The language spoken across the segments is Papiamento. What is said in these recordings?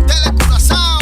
Telecuraçao.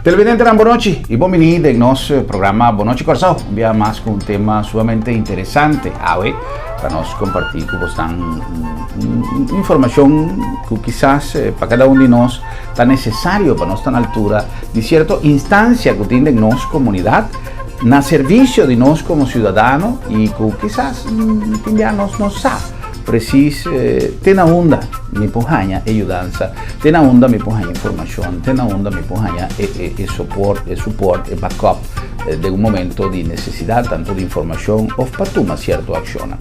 Televidentenan bonochi y bon bini den nos programa Bonochi Kòrsou. Un bia mas ku un tema sumamente interesante awe pa nos kompartí ku bosnan un informashon ku kisas pa kada un di nos ta nesesario pa nos ta na altura di sierto instansia ku tin den nos komunidat na servisio di nos komo siudadano y ku kisas tin bia nos no sa presis te na unda mi por haña e yudansa, te na unda mi por haña informashon, te na unda mi por haña e e soport, e suport, e backup den un momento di nesesidat tanto di informashon òf pa tuma sierto akshonnan.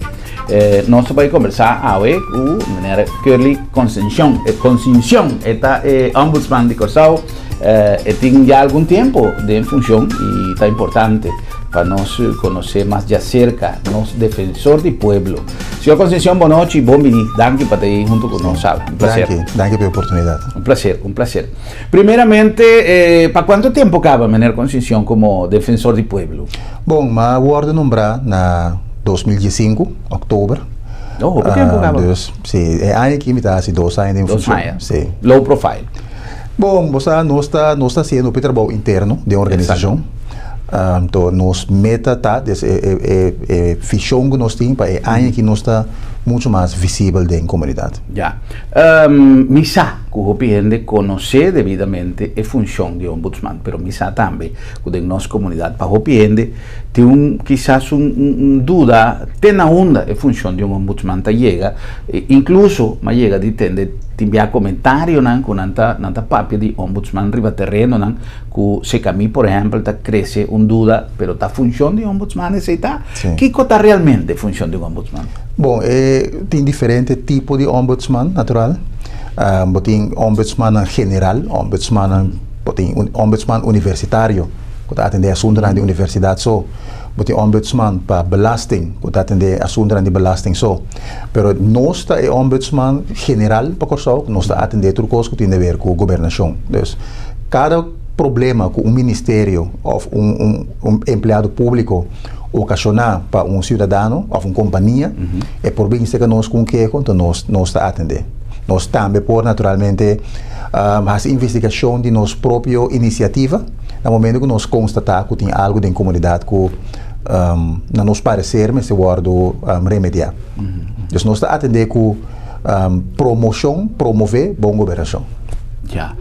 Nos ta bai kombersá awe ku meneer Curly Concencion, Concincion, e ta e Ombudsman di Kòrsou. E tin ya algun tempu den funshon i ta importante pa nos konosé mas djaserka nos defensor di pueblo. Señor Concencion, bon nochi, bon bini. Danki pa ta ei huntu ku nos awe. Un plaser. Danki, danki pa e oportunidat. Un plaser, un plaser. Primeramente, pa kuantu tempu kaba meneer Concencion komo defensor di pueblo? Bon, m'a wòrdu nombrá na 2015, òktober. Oh, hopi tempu kaba. Dus, si, e aña aki mi ta hasi dos aña den Dos funshon. aña. Si. Low profile. Bon, bo sa, nos ta, nos ta hasiendo hopi trabou interno den organisashon. Anto nos meta ta, des e, e, e, e vishon ku nos tin pa e aña aki nos ta muchu mas visibel den komunidat. Ya. Mi sa ku hopi hende konosé debidamente e funshon di ombudsman, pero mi sa tambe ku den nos komunidat pa hopi hende tin un kisas un, un, un duda te na unda e funshon di un ombudsman ta yega. Inkluso m'a yega di tende tin bia komentarionan ku nan ta nan ta papia di ombudsman riba terenonan ku seka mi por ehèmpel ta krese un duda, pero ta funshon di ombudsman esei ta? Kiko ta realmente funshon di un ombudsman? Bon, e tin diferente tipo di ombudsman natural. Bo tin ombudsmannan general, ombudsmannan, bo tin un ombudsman universitario ku ta atendé asuntunan di universidat so. Bo tin ombudsman pa belasting ku ta atendé asuntunan di belasting so. Pero nos ta e ombudsman general pa Kòrsou, nos ta atendé tur kos ku tin de ber ku gobernashon. Dus kada problema ku un ministerio òf un un empleado públiko okashoná pa un siudadano òf un kompania, e por bin serka nos ku un keho, enton nos nos ta atendé. Nos tambe por naturalmente hasi investigashon di nos propio inisiativa na momento ku nos konstatá ku tin algu den komunidat ku na nos parecer mester wordo remedia. Dus nos ta atende cu promocion, promove bon gobernacion. Ya.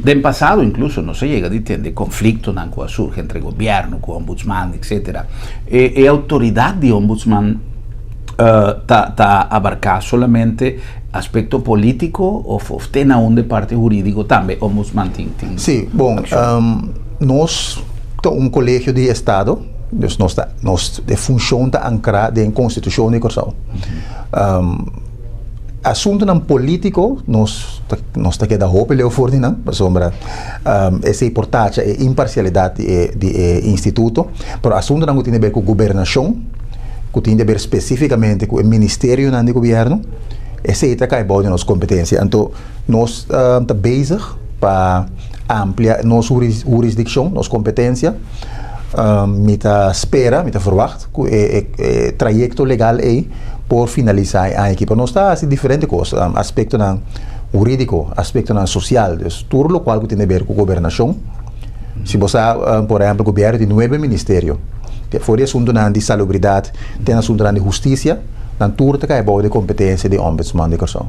Den pasado incluso nos a yega di tende conflictonan cu a surgi entre gobierno cu ombudsman etcetera. E e autoridad di ombudsman ta ta abarca solamente aspecto politico of of te na unda e parti huridico tambe ombudsman tin tin Sí, bon, accion? nos ta un colegio di estado, dus nos ta nos e funcion ta ancra den constitucion di Corsou. Asuntonan politico nos ta nos ta keda hopi leu for di nan pasobra esey por tacha e imparcialidad di e di e instituto, pero asuntonan cu tin di ber cu gobernacion, cu tin di ber specificamente cu e ministerionan di gobierno, esey ta cay bou di nos competencia. Anto nos ta bezig pa amplia nos hurisdiccion, nos competencia. Mi ta spera, mi ta verwacht cu e e trayecto legal ey por finalisa e aña aki. Pero nos ta haci diferente cos, aspectonan huridico, aspectonan social, dus tur locual cu tin di ber cu gobernacion. Si bo sa, por ehempel, gobierno tin nuebe ministerio. For di asuntunan di salubridat te na asuntunan di hustisia, nan tur ta kai bou di kompetensia di Ombudsman di Kòrsou.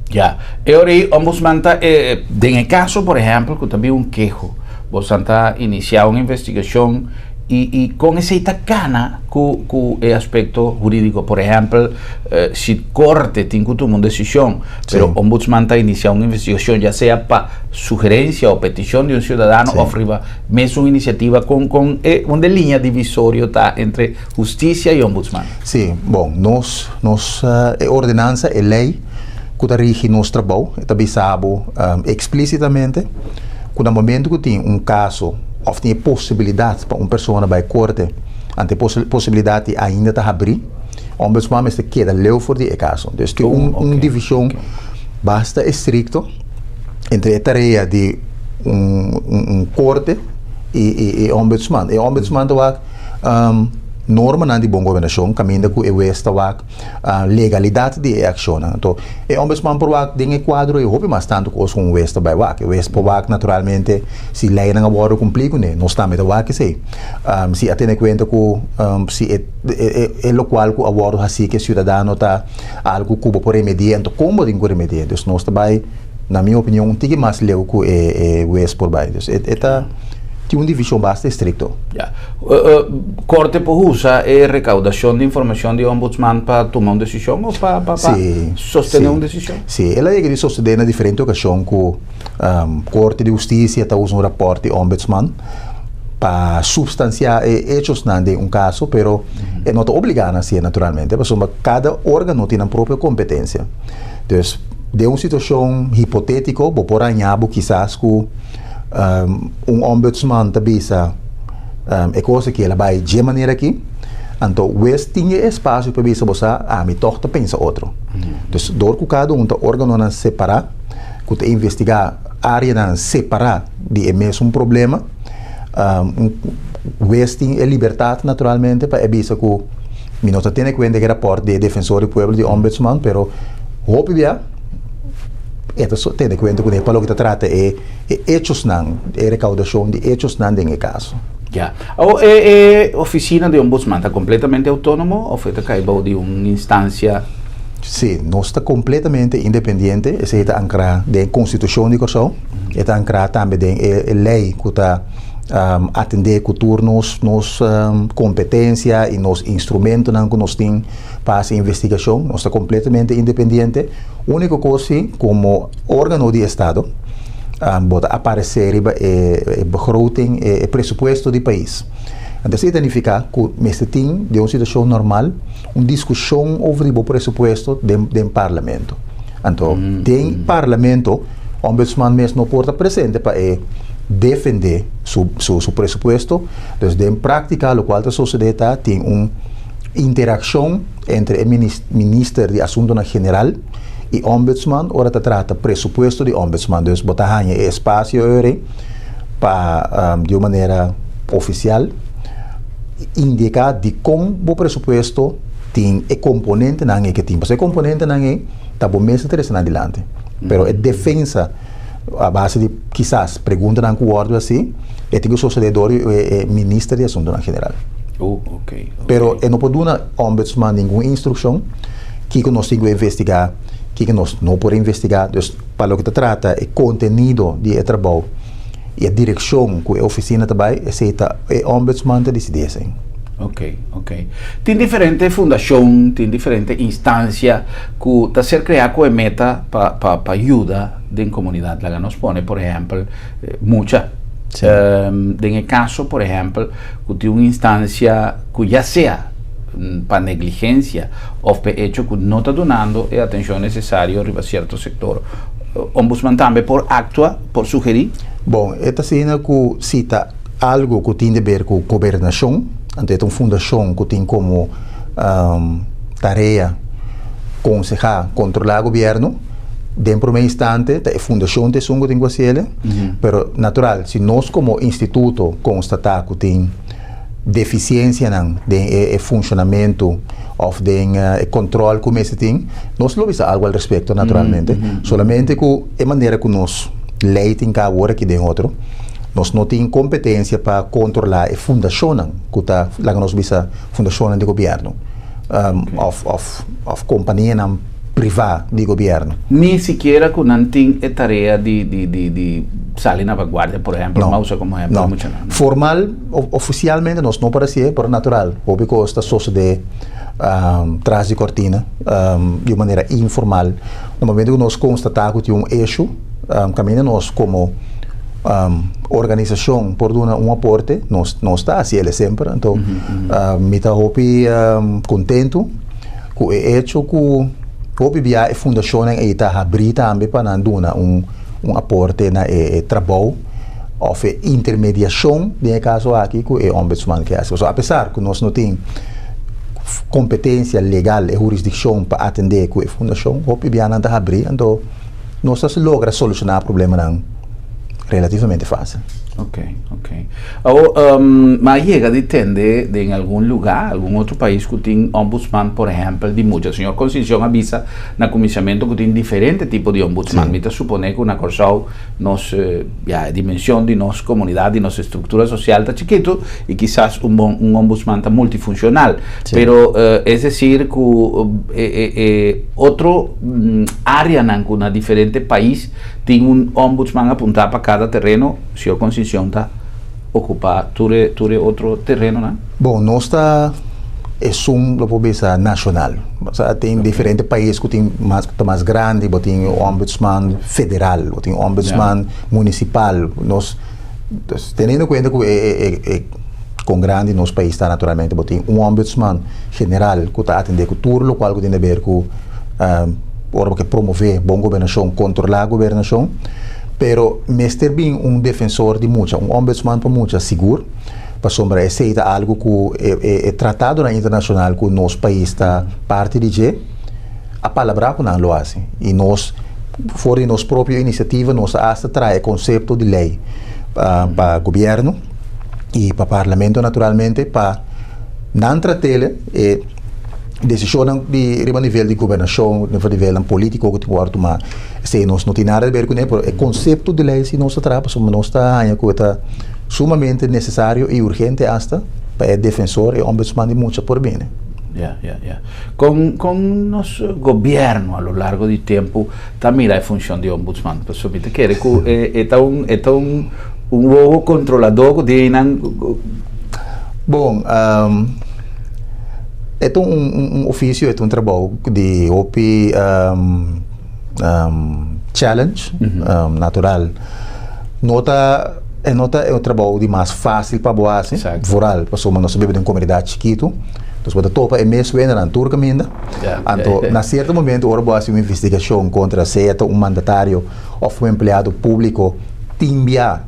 Ya. E ora ei Ombudsman ta den e kaso, por ehempel, ku ta bin un keho, bosan ta inisiá un investigashon I kon esei ta kana ku e aspekto hurídiko? Por ehèmpel, si korte tin ku tuma un desishon, pero ombudsman ta inisiá un investigashon, ya sea pa sugerensia o petishon di un siudadano òf riba mesun inisiativa, kon kon e unda e liña divisorio ta entre hustisia i ombudsman? Sí, bon, nos nos e ordenansa, e lei ku ta rigi nos trabou, e ta bisa bo eksplísitamente ku na momentu ku tin un kaso òf tin e posibilidat pa un persona bai korte, anto e posibilidat ei ainda ta habrí, ombudsman mester keda leu for di e kaso. Dus tin un un divishon basta estrikto entre e tarea di un un korte i e ombudsman. E ombudsman ta wak normanan di bon gobernashon kaminda ku e wes ta wak legalidat di e akshonnan. Anto e ombudsman por wak den e kuadro ei hopi mas tantu ku os ku un wes ta bai wak. E wes por wak naturalmente si leinan a wòrdu kumplí kuné. Nos tambe ta wak esei. Si a tene kuenta ku si e e lokual ku a wòrdu hasí ku e siudadano ta algu ku bo por remediá, anto kon bo tin ku remediá. Dus nos ta bai, na mi opinion, un tiki mas leu ku e wes por bai. Dus e ta tin un divishon basta estrikto. Ya. Korte por usa e rekaudashon di informashon di Ombudsman pa tuma un desishon òf pa pa sostené un desishon? Sí, el a yega di sosodé na diferente okashon ku Korte di Hustisia ta usa un rapòrt di Ombudsman pa supstansiá e echosnan den un kaso, pero e no ta obligá nan hasié naturalmente, pasobra kada órgano tin nan propio kompetensia. Dus, den un situashon hipotétiko bo por haña bo kisas ku un ombudsman ta bisa e kos aki el a bai dje manera aki, anto wes tin e espasio pa bisa bo sa ami tòg ta pensa otro. Dus dor ku kada un ta órganonan separá ku ta investigá áreanan separá di e mesun problema, un wes tin e libertat naturalmente pa e bisa ku mi no ta tene kuenta ku e rapòrt di e defensor di pueblo, di ombudsman, pero hopi bia e ta tene kuenta kuné pa loke ta trata e echosnan, e rekaudashon di echosnan den e kaso. Ya. Awor e ofisina di ombudsman ta kompletamente outónomo òf e ta kai bou di un instansia? Sí, nos ta kompletamente independiente, esei ta ankrá den Konstitushon di Kòrsou, e ta ankrá tambe den e lei ku ta atendé ku tur nos nos kompetensia i nos instrumentonan ku nos tin pa hasi investigashon. Nos ta kompletamente independiente. Úniko kos si, komo órgano di estado, bo ta aparesé riba e begroting, e presupuesto di pais. Anto esei ta nifiká ku mester tin den un situashon normal un diskushon over di bo presupuesto den den parlamento. Anto den parlamento ombudsman mes no por ta presente pa e defendé su su su presupuesto. Dus den práktika lokual ta sosodé ta tin un interakshon entre e minister di Asuntonan General i Ombudsman ora ta trata presupuesto di Ombudsman. Dus bo ta haña e espasio ori pa di un manera ofisial indiká dikon bo presupuesto tin e komponentenan ei ke tin. Pasobra e komponentenan ei ta bo mes ta trese nan dilanti. Pero e defensa a base di kisas preguntanan ku wòrdu hasi e tin ku sosodé dor di e minister di Asuntonan General. Oh, ok, ok. Pero e no por duna Ombudsman ningun instrukshon kiko nos tin ku investigá, kiko nos no por investigá. Dus pa loke ta trata e kontenido di e trabou i e direkshon ku e ofisina ta bai, esei ta e Ombudsman ta disidí esei. Ok, ok. Tin diferente fundashon, tin diferente instansia ku ta ser kreá ku e meta pa pa pa yuda den komunidat. Laga nos pone por ehèmpel mucha. Den e kaso por ehèmpel ku tin un instansia ku ya sea pa negligensia òf pa e echo ku no ta dunando e atenshon nesesario riba sierto sektor, Ombudsman tambe por aktua, por sugerí? Bon, e ta asina ku si ta algu ku tin di ber ku gobernashon, anto e ta un fundashon ku tin komo tarea konsehá, kontrolá gobièrnu, den promé instante ta e fundashon ta esun ku tin ku hasiel. Pero natural, si nos komo instituto konstatá ku tin defisiensianan den e funshonamentu òf den e kòntròl ku mester tin, nos lo bisa algu al respekto naturalmente. Solamente ku e manera ku nos lei tin ka awor aki den otro, nos no tin kompetensia pa kontrolá e fundashonnan ku ta, laga nos bisa, fundashonnan di gobièrnu òf òf kompanianan privá di gobièrnu. Ni sikiera ku nan tin e tarea di di di di. sali na vanguardia, por ehempel, No. m'a usa komo ehempel No. mucha nan. Formal, ofisialmente nos no por hasié, pero natural. Hopi kos ta sosodé tras di kortina, di un manera informal. Na momento ku nos konstatá ku tin un issue, kaminda nos komo organisashon por duna un aporte, nos ta hasi el semper. Anto, mi ta hopi kontentu ku e echo ku hopi bia e fundashonnan ei ta habrí tambe pa nan duna un aporte na e trabou òf e intermediashon den e kaso aki ku e ombudsman ke hasi. Pasobra apesar ku nos no tin kompetensia legal, e hurisdikshon pa atendé ku e fundashon, hopi bia nan ta habrí, anto nos ta logra solushoná problemanan relativamente fásil. Ok, ok. Awor, mi a yega di tende den algun lugá, algun otro pais ku tin ombudsman, por ehèmpel, di mucha. Señor Concincion a bisa na kuminsamentu ku tin diferente tipo di ombudsman. Mi ta suponé ku na Kòrsou nos, ya, e dimenshon di nos komunidat, di nos estruktura sosial ta chikitu i kisas un bon un ombudsman ta multifunshonal. Pero es desir ku e e e otro áreanan ku na diferente pais tin un ombudsman apuntá pa kada tereno, Señor Concincion ta okupá tur e tur e otro terenonan? Bon, nos ta esun lo por bisa nashonal. Osea tin diferente pais ku tin mas ta mas grandi, bo tin ombudsman federal, bo tin ombudsman munisipal. Nos, teniendo kuenta ku e e e kon grandi nos pais ta naturalmente, bo tin un ombudsman general ku ta atendé ku tur lokual ku tin de ber ku ora bo ke promové bon gobernashon, kontrolá gobernashon. Pero mester bin un defensor di mucha, un ombudsman pa mucha sigur, pasobra esei ta algu ku e tratadonan internashonal ku nos pais ta parti di dje a palabrá ku nan lo hasi. I nos, for di nos propio inisiativa, nos a asta traha e konsepto di lei pa gobièrnu i pa parlamento naturalmente pa nan trat'el e desishonnan di riba nivel di gobernashon, riba nivelnan polítiko ku tin ku wòrdu tumá. Esei nos no tin nada di ber kuné, pero e konsepto di lei si nos ta traha pasobra nos ta haña ku e ta sumamente nesesario i urgente asta pa e defensor, e ombudsman di mucha por bini. Ya, ya, ya. Kon, kon nos gobièrnu a lo largo di tempu ta mira e funshon di ombudsman? Pasobra mi ta kere ku e, e ta un, e ta un, un wowo kontroladó ku tin einan. Bon, e ta un, un ofisio, e ta un trabou di hopi challenge, natural. No ta, e no ta e trabou di mas fásil pa bo hasi, vooral pasobra nos ta biba den un komunidat chikitu. Dus bo ta topa e mes wendanan tur kaminda. Anto na sierto momento ora bo hasi un investigashon kontra sea ta un mandatario òf un empleado públiko tin bia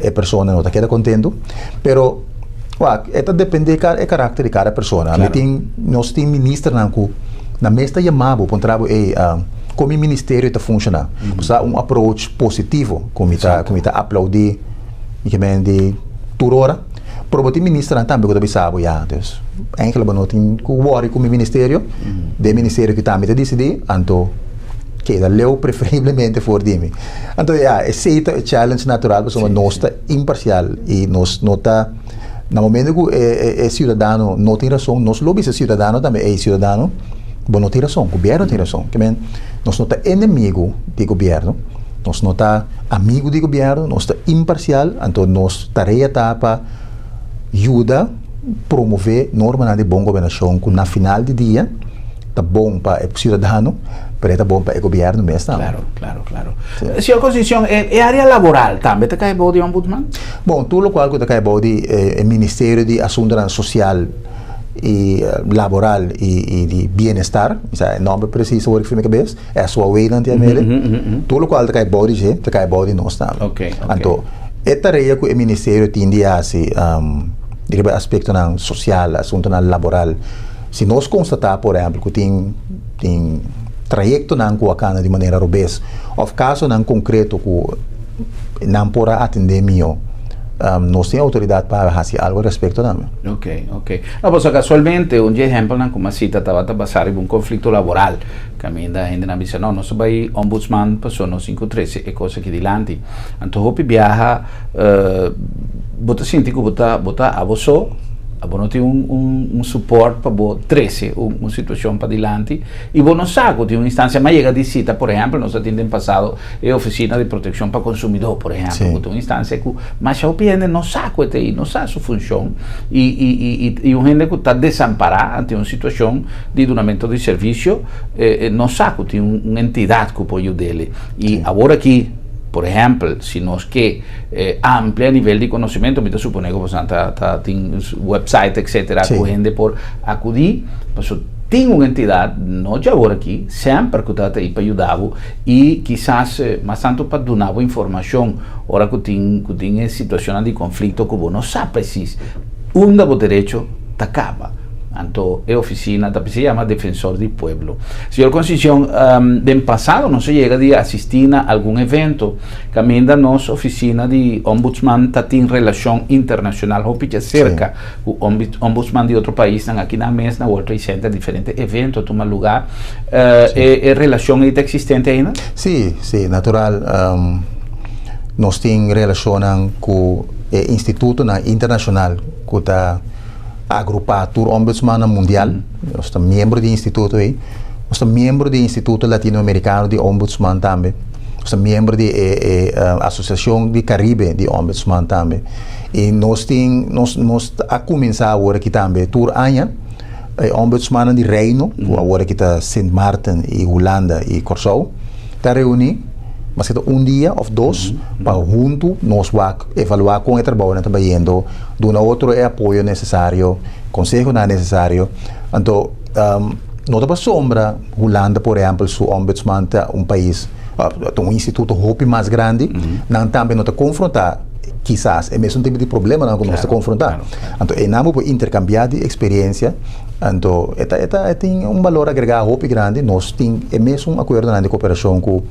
e persona no ta keda kontentu. Pero wak e ta depende e karakter di kada persona. Mi tin nos tin ministernan ku nan mes ta yama bo puntra bo ey kon mi ministerio ta funshoná. Bo sa un approach positivo ku mi ta ku mi ta aplaudí mi ke men di tur ora. Pero bo tin ministernan tambe ku ta bisa bo ya dus eigenlijk bo no tin ku wòri ku mi ministerio. Den ministerio ku tambe ta disidí anto keda leu preferiblemente for di mi. Anto ya esei ta e challenge natural pasobra nos ta imparcial i nos no ta na momento ku e ciudadano no tin rason nos lo bisa e ciudadano tambe ey ciudadano bo no tin rason gobierno tin rason ke men nos no ta enemigo di gobierno nos no ta amigo di gobierno nos ta imparcial anto nos tarea ta pa yuda promove normanan di bon gobernashon ku na final di dia ta bon pa e ciudadano, pero e ta bon pa e gobierno mes tambe. Claro, claro, claro. Señor Concepcion, e área laboral tambe ta kai bou di Ombudsman? Bon, tur lokual ku ta kai bou di e Ministerio di Asuntonan Sosial i Laboral i di Bienestar, mi sa e nòmber presis awor aki for mi kabes, SOAW nan tin amele, tur lokual ta kai bou di dje, ta kai bou di nos tambe. Anto, e tarea ku e ministerio tin di hasi riba e aspektonan sosial, asuntonan laboral, Si nos konstatá, por ehèmpel, ku tin tin trayektonan ku a kana di manera robes òf kasonan konkreto ku nan por a atendé mihó, nos tin outoridat pa hasi algu al respekto tambe. Ok, ok. No, pasobra kasualmente un di e ehèmpelnan ku mi a sita tabata basá riba un konflikto laboral, kaminda hendenan bisa, no, nos ta bai ombudsman pasobra nos tin ku trese e kos aki dilanti. Anto hopi biaha bo ta sinti ku bo ta bo ta abo so. Abo no tin un un un support pa bo trece un un situacion padilanti y bo no sa cu tin un instancia. M'a yega di cita, por ehempel, nos a tin den pasado e Oficina di Proteccion pa Consumidor, por ehempel, cu ta un instancia cu masha hopi hende no sa cu e ta ey, no sa su funcion y y y y un hende cu ta desampara ante un situacion di dunamento di servicio no sa cu tin un entidad cu por yud'ele. Y awor aki, por ehempel, si nos ke amplia nivel di conocimento, mi ta supone cu boso ta ta tin website etcetera cu hende por acudi, paso tin un entidad, no dje awor aki, semper cu ta ta ey pa yuda bo y kisas mas tanto pa duna bo informacion ora cu tin cu tin e situacionnan di conflicto cu bo no sa precies unda bo derecho ta caba. Anto e oficina ta bisa yama Defensor di Pueblo. Señor Concision, den pasado nos a yega di asisti na algun evento caminda nos oficina di Ombudsman ta tin relacion internacional hopi djacerca cu Ombudsman di otro paisnan. Aki nan mes na World Trade Center diferente evento a tuma lugar. E relacion ei ta existente ainda? Sí, sí, natural. Nos tin relacionnan cu e institutonan internacional cu ta agrupá tur ombudsmannan mundial. Nos ta miembro di e instituto ei. Nos ta miembro di e Instituto Latinoamericano di Ombudsman tambe. Nos ta miembro di e e Asosiashon di Karibe di Ombudsman tambe. I nos tin nos nos a kuminsá awor aki tambe tur aña e ombudsmannan di Reino, ku awor aki ta Sint Maarten i Hulanda i Kòrsou, ta reuní maske ta un dia òf dos pa huntu nos wak evaluá kon e trabounan ta bayendo, duna otro e apoyo nesesario, konsehonan nesesario. Anto no ta pasobra Hulanda por ehèmpel su ombudsman ta un pais, ta un instituto hopi mas grandi, nan tambe no ta konfrontá kisas e mesun tipo di problemanan ku nos ta konfrontá. Anto einan bo por interkambiá di eksperensia, anto e ta e ta e tin un balor agregá hopi grandi. Nos tin e mesun akuerdonan di koperashon ku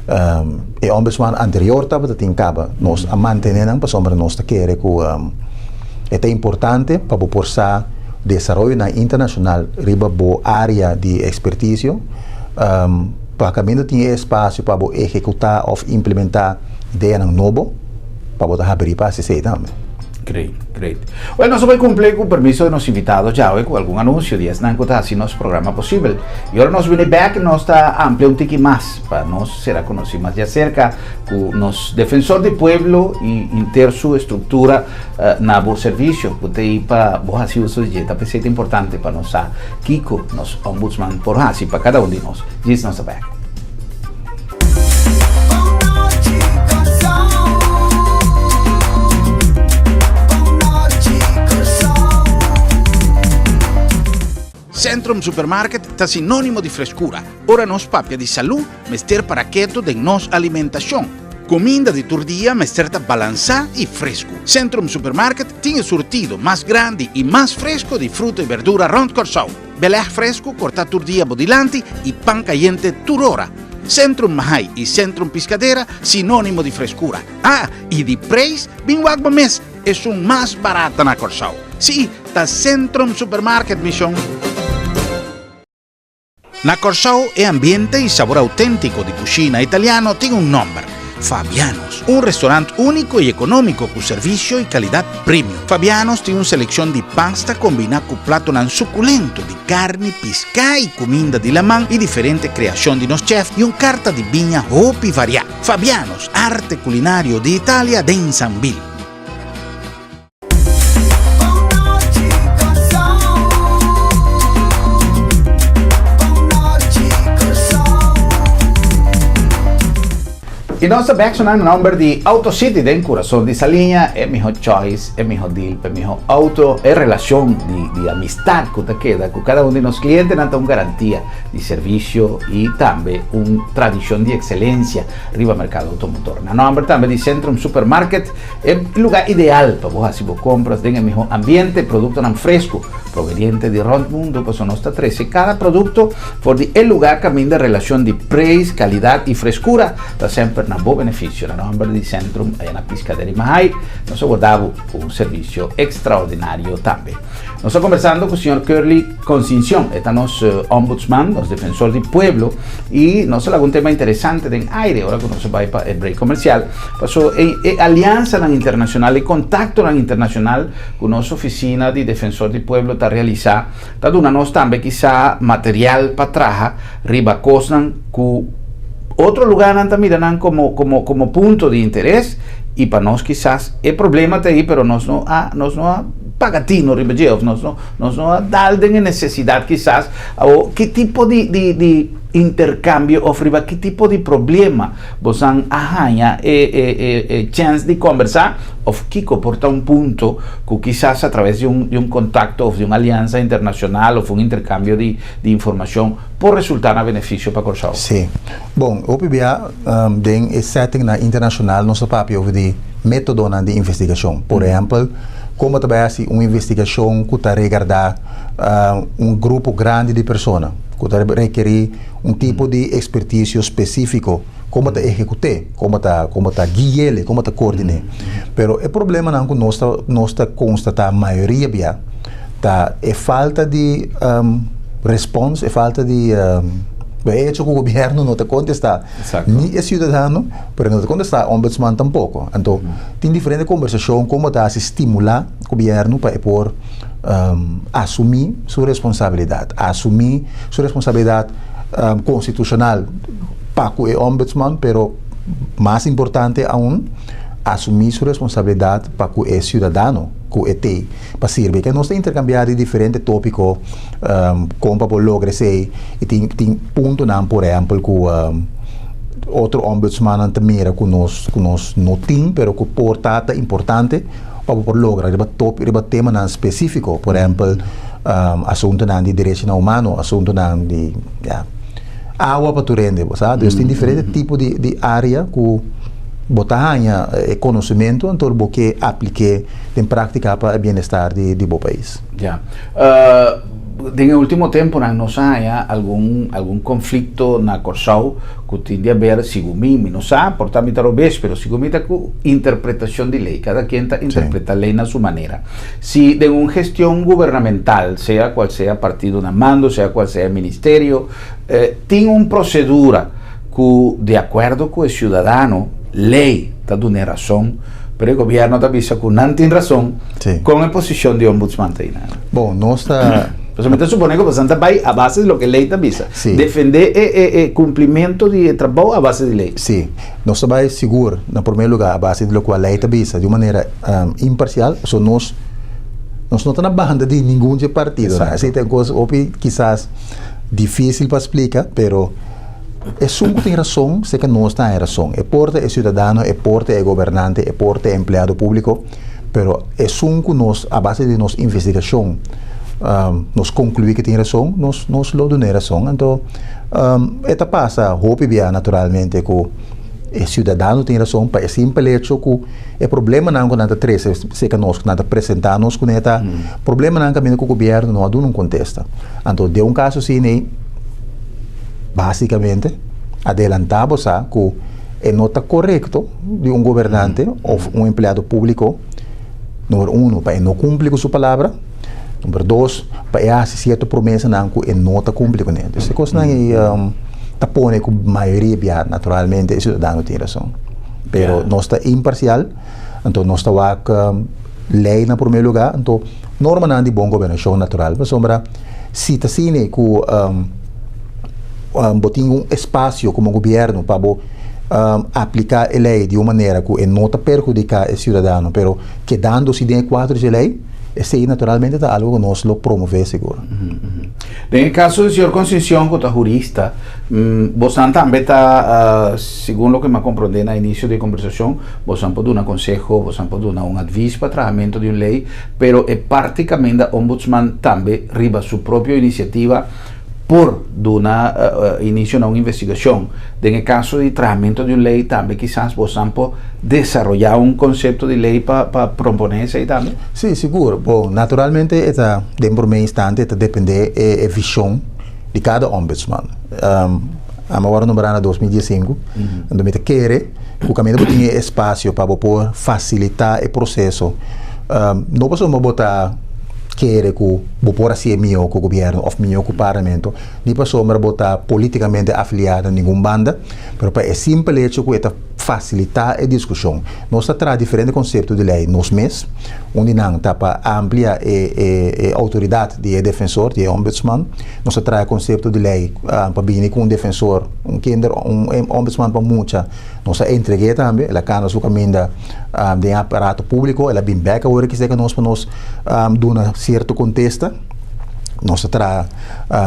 E ombudsman anterior tabata tin kaba. Nos a mantené nan pasobra nos ta kere ku e ta importante pa bo por sa desaroyonan internashonal riba bo área di ekspertisio pa kaminda tin e espasio pa bo ehekutá òf implementá ideanan nobo pa bo ta habrí pa hasi esei tambe. Great, great. Well, nos a bai cumpli cu permiso di nos invitado djawe cu algun anuncio di esnan cu ta haci nos programa posibel. Y ora nos bini bek, nos ta amplia un tiki mas pa nos sera conoci mas djacerca cu nos Defensor di Pueblo y henter su estructura na bo servicio cu ta ey pa bo haci uso di dje. Ta p'esey ta importante pa nos sa kico nos Ombudsman por haci pa cada un di nos. Djis nos ta bek. Centrum Supermarket ta sinónimo di freskura. Ora nos papia di salú, mester para ketu den nos alimentashon. Kuminda di tur dia mester ta balansá i fresku. Centrum Supermarket tin e surtido mas grandi i mas fresku di fruta i berdura rònt Kòrsou. Belèg fresku kortá tur dia bo dilanti i pan kayente tur ora. Centrum Mahai i Centrum Piscadera sinónimo di freskura. Ah, i di preis, bin wak bo mes, esun mas barata na Kòrsou. Sí, ta Centrum Supermarket, mi shon. Na Kòrsou e ambiente i sabor auténtiko di kushina italiano tin un nòmber, Fabiano's, un restaurant úniko i ekonómiko ku servisio i kalidat premium. Fabiano's tin un selekshon di pasta kombiná ku platonan sukulento di karni, piská i kuminda di laman i diferente kreashon di nos chèf i un karta di biña hopi variá. Fabiano's, arte kulinario di Italia den Sambil. Y nos ta bek sona na nomber di Auto City den Curason di Saliña, e miho choice, e miho deal pa e miho auto, e relacion di di amistad cu ta keda cu cada un di nos clientenan ta un garantia di servicio y tambe un tradicion di excelencia riba mercado automotor. Na nomber tambe di Centrum Supermarket, E lugar ideal pa bo hasi bo compras den e miho ambiente, productonan fresco. proveniente di rònt mundu, pasobra nos ta trese kada produkto for di e lugá kaminda relashon di preis, kalidat i freskura ta semper na bo benefisio. Na nòmber di Centrum aya na Piscadera i Mahai, nos a warda bo ku un servisio ekstraordinario tambe. Nos ta kombersando ku señor Curly Concincion, e ta nos ombudsman, nos defensor di pueblo, i nos a laga un tema interesante den aire ora ku nos a bai pa e break komersial, paso e e aliansanan internashonal, e kontaktonan internashonal ku nos ofisina di defensor di pueblo ta realisá, ta duna nos tambe kisá material pa traha riba kosnan ku otro lugánan ta mira nan komo komo komo punto di interes, i pa nos kisas e problema ta ei, pero nos no a nos no a paga tino riba dje of nos no nos no a dal den e nesesidat kisas. Awor ki tipo di di di interkambio of riba ki tipo di problema bosan a haña e e e e chèns di kòmbersá of kiko por ta un punto ku kisas a traves di un di un kontakto of di un aliansa internashonal of un interkambio di di informashon por resultá na benefisio pa Kòrsou? Sí. Bon, hopi bia den e settingnan internashonal nos ta papia over di métodonan di investigashon. Por ehèmpel, kon bo ta bai hasi un investigashon ku ta regardá un grupo grandi di persona, ku ta rekerí un tipo di ekspertisio spesífiko, kon bo ta ehekut'é, kon bo ta kon bo ta gui'é, kon bo ta koordiné. Pero e problemanan ku nos ta nos ta konstatá mayoria bia ta e falta di respons, e falta di e hecho ku gobièrnu no ta kontestá ni e siudadano, pero no ta kontestá ombudsman tampoko. Anto tin diferente kombersashon kon bo ta hasi stimulá gobièrnu pa e por asumí su responsabilidat, asumí su responsabilidat konstitushonal pa ku e ombudsman, pero mas importante aun asumí su responsabilidat pa ku e siudadano ku e tei pa sirbi. Ke nos ta interkambiá di diferente tópiko kon pa por logra esei i tin tin puntonan por ehèmpel ku otro ombudsmannan ta mira ku nos ku nos no tin pero ku por ta ta importante pa bo por logra riba top riba temanan spesífiko. Por ehèmpel asuntunan di derechonan humano, asuntunan di ya awa pa tur hende bo sa. Dus tin diferente tipo di di área ku bo ta haña e konosementu anto bo ke aplik'é den práktika pa e bienestar di di bo pais. Ya. Den e último tempunan nos a haña algun algun konflikto na Kòrsou ku tin di aber, sigun mi, mi no sa, por ta mi ta robes, pero sigun mi ta ku interpretashon di lei. Kada ken ta interpretá lei na su manera. Si den un gestion gubernamental, sea kual sea partido na mando, sea kual sea ministerio, tin un prosedura ku di akuerdo ku e siudadano, lei ta dun'é rason, pero e gobièrnu ta bisa ku nan tin rason, kon e posishon di ombudsman ta einan? Bon, nos ta. Pasobra mi ta supone ku boso ta bai a base di loke lei ta bisa. Defendé e kumplimentu di e trabou a base di lei. Sí. Nos ta bai sigur, na promé lugá, a base di lokual lei ta bisa, di un manera imparsial, pasobra nos nos no ta na banda di ningun dje partidonan. Esei ta un kos hopi kisas difísil pa splika, pero. Esun ku tin rason, seka nos ta haña rason. E por ta e siudadano, e por ta e gobernante, e por ta e empleado públiko, pero esun ku nos, a base di nos investigashon, nos konkluí ku tin rason, nos nos lo dun'é rason. Anto, e ta pasa hopi bia naturalmente ku e siudadano tin rason pa e simpel hecho ku e problemanan ku nan ta trese seka nos, ku nan ta presentá nos kuné ta problemanan kaminda ku gobièrnu no a duna un kontesta. Anto, den un kaso asina ei, Básicamente, adelantá bo sa ku e no ta korekto di un gobernante òf un empleado públiko, número uno, pa e no kumpli ku su palabra, número dos, pa e hasi sierto promesanan ku e no ta kumpli kuné. Entonces, e kosnan ei ta pone ku mayoria bia, naturalmente, e siudadano tin rason. Pero nos ta imparsial, anto nos ta wak lei na promé lugá, anto normanan di bon gobernashon natural, pasobra Si ta asina ku bo tin un espasio komo gobièrnu pa bo apliká e lei di un manera ku e no ta perhudiká e siudadano, pero kedando si den e kuadro di e lei, esei naturalmente ta algu ku nos lo promové sigur. Den e kaso di señor Concepcion ku ta hurista, bosan tambe ta, segun loke mi a komprondé na inisio di e kombersashon, bosan por duna konseho, bosan por duna un advis pa trahamentu di un lei, Pero e parti kaminda Ombudsman tambe riba su propio inisiativa Por duna inicio na un investigacion. Den e caso di trahamento di un ley tambe kisas bosan por desaroya un concepto di ley pa pa propone esey tambe? Sí, sigur. Bon, naturalmente e ta den prome instante e ta depende e e vision di cada ombudsman. Ami a wòrdu nombrá na 2015, anto mi ta kere ku kaminda bo tin e espacio pa bo por fasilitá e proseso. No pasobra bo ta kere ku bo por hasié mihó ku gobièrnu òf mihó ku parlamento, ni pasobra bo ta polítikamente afiliá na ningun banda, pero pa e simpel hecho ku e ta fasilitá e diskushon. Nos ta traha diferente konsepto di lei nos mes. Un di nan ta pa amplia e e outoridat di e defensor, di e ombudsman. Nos ta traha konsepto di lei pa bini ku un defensor, un kinder, un ombudsman pa mucha. Nos a entreg'é tambe, el a kanda su kaminda den e aparato públiko, el a bin bèk awor aki serka nos pa nos duna sierto kontesta. Nos a traha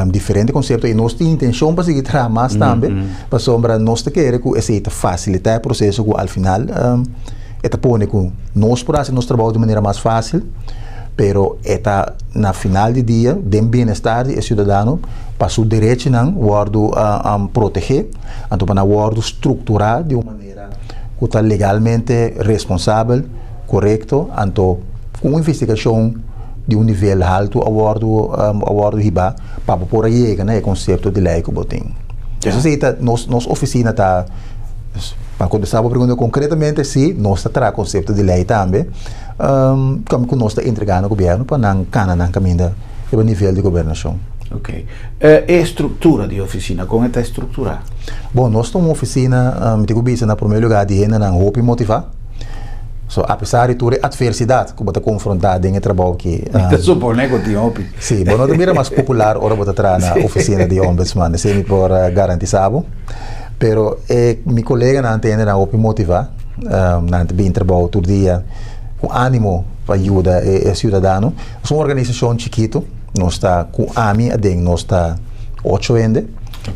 diferente konsepto i nos tin intenshon pa sigui traha mas tambe, pasobra nos ta kere ku esei ta fasilitá e proseso ku al final e ta pone ku nos por hasi nos trabou di manera mas fásil, pero e ta na final di dia den bienestar di e siudadano pa su derechinan wòrdu protegé. Anto pa nan wòrdu strukturá di un manera ku ta legalmente responsabel, korekto, anto ku un investigashon di un nivel haltu a wòrdu a wòrdu hibá pa bo por a yega na e konsepto di lei ku bo tin. Eso si ta nos nos ofisina ta, pa kontestá bo pregunta konkretamente, si nos ta traha konsepto di lei tambe, ku nos ta entregá na gobièrnu pa nan kana nan kaminda riba nivel di gobernashon. Ok. E struktura di e ofisina, kon e ta strukturá? Bon, nos ta un ofisina, mi tin ku bisa na promé lugá di hendenan hopi motivá. So, apesar di tur e atversidat ku bo ta konfrontá den e trabou aki. Mi ta suponé ku tin hopi. Sí, bo no ta bira mas popular ora bo ta traha na ofisina di ombudsman, esei mi por garantisá bo. Pero e mi koleganan ta hendenan hopi motivá, nan ta bin trabou tur dia ku ánimo pa yuda e siudadano. Nos un organisashon chikitu. Nos ta ku ami aden nos ta ocho hende.